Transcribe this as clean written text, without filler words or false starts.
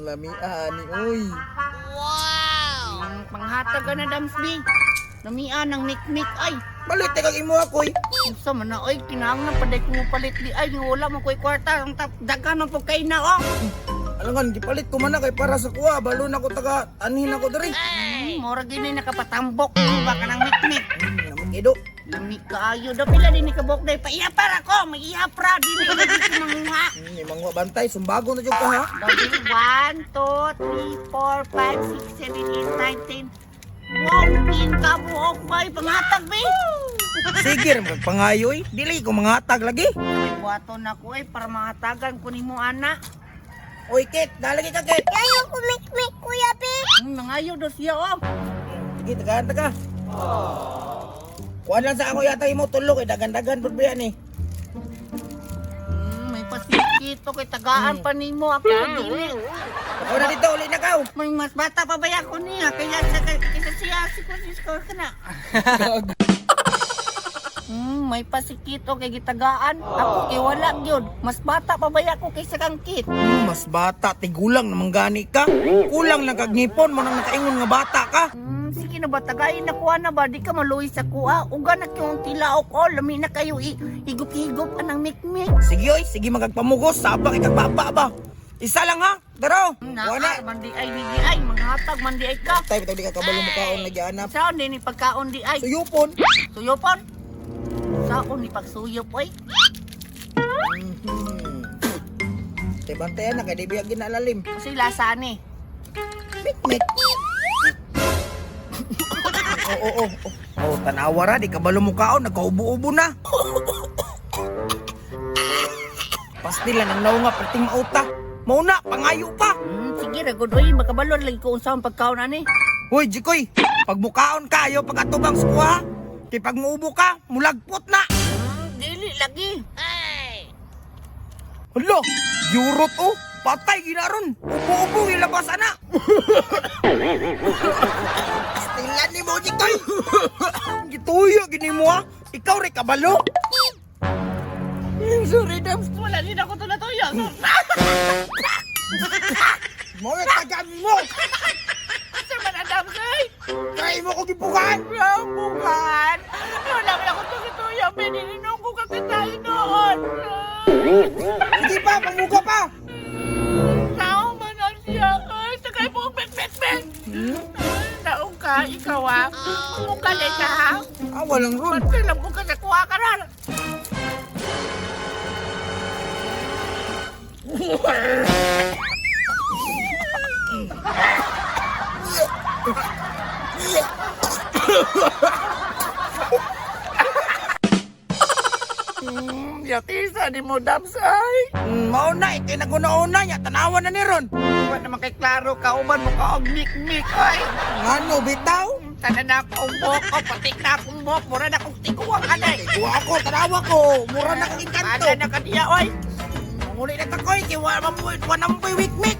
Lamia ni oy. Panghatag ka na, Dams B. Lamia ng mikmik ay. Balit kag imo akoy. Unsa man na oy, kinahanglan pa day ko palit di ay, wala man ko'y kwarta. Ang tap daghan man pud kay na oh. Alangan gipalit ko man na kay para sa kuha, balo na ko taga anhin ako diri. Mura gini nakapatambok ba ka ng mikmik. Namit ido. Lami kaayo daw pila din ni kabok day paiha para ko, mag-iha pra di na dito manguha. Imang wa bantay sumbago na jud ka ha. Daw di 1 2 3 4 5 6 7 8 9 10. Wow, pin ka buok bay pangatag be. Sige ra kag pangayoy, dili ko mangatag lagi. May buhaton ako eh para mangatagan ko nimo ana. Oy Kit, dalagi ka Kit. Ayaw ko mikmik, Kuya B. Nangayo daw siya oh. Sige, tagaan taga. Kuan lang sa ako yata imo tulo kay dagan-dagan pud ba yan eh. May pasikito kay tagaan pa nimo ako dili. Ako na dito, uli na kaw. May mas bata pa ba ako niya kaya sa kaysa siya si ko si ko kana. May pasikito kay gitagaan. Ako kay wala gyud. Mas bata pa ba ako kaysa kang Kit. Mas bata, tigulang naman gani ka. Kulang lang kag ngipon mo nang nakaingon nga bata ka. Sige na ba tagayin na kuha na ba di ka maluwi sa kuha. Uga na kayong tilaok o lami na kayo higup-higup anang mikmik. Sige oy, sige magagpamugos, sabak ikagbaba ba. Isa lang ha, daro. Naa, Wala. man di ay di ay manghatag man di ay ka. Tay, bitaw di ka kabalo mukaon lagi anap. Saan din ni pagkaon di ay? Suyupon. Suyopon. Saon ni pagsuyop oy. Tay bantayan na kay di biya ginalalim. Kasi lasa ni. Mikmik. Oo, oo, oo. Oh, tanawa ra, di kabalo mukaon, nagkaubo-ubo na. Pastila nang naunga, perting mauta. Mauna, pangayo pa. Sige ra gud oy, makabalo lagi ko unsa ang pagkaon ani. Hoy, Jikoy, pag mukaon ka, ayaw pag-atubang sa kuha. Kay pag muubo ka, mulagpot na. Dili lagi. Hala, yurot oh. Patay ginaron. Ubo-ubo ilabas ana. Pastilan ni mo, Jikoy. Gituyo gini mo ha. Ikaw rin kabalo. Sorry, Dams. Wala din ako to natuyo. Mo tagaan mo. Asa man ang Dams ay? Kaya mo ko gipukan. Bukan. Wala man ako to natuyo. Pinininong ko kakitayo noon. Hindi pa, pamuga pa. Tao man ang siya. Ay, sakay po, bet, bet, bet. Taong ka, ikaw ah. Mukha ka ha. Ah, walang ron. Ba't lang mo ka nakuha ka na? Yatisa ni mo Dams ay. Mao na, ikay naguna-una niya. Tanawa na ni ron. Wa naman kay klaro kauban mo ka og mikmik ay. Ngano, bitaw? Tanan na akong buhok ko, patik na akong buhok, mura na akong tiguang anay. Kuha ako, tanawa ko. Mura na kang engkanto. Ana na ka diya oy. Manguli na takoy, kay wa man mo, wa na mo wikmik.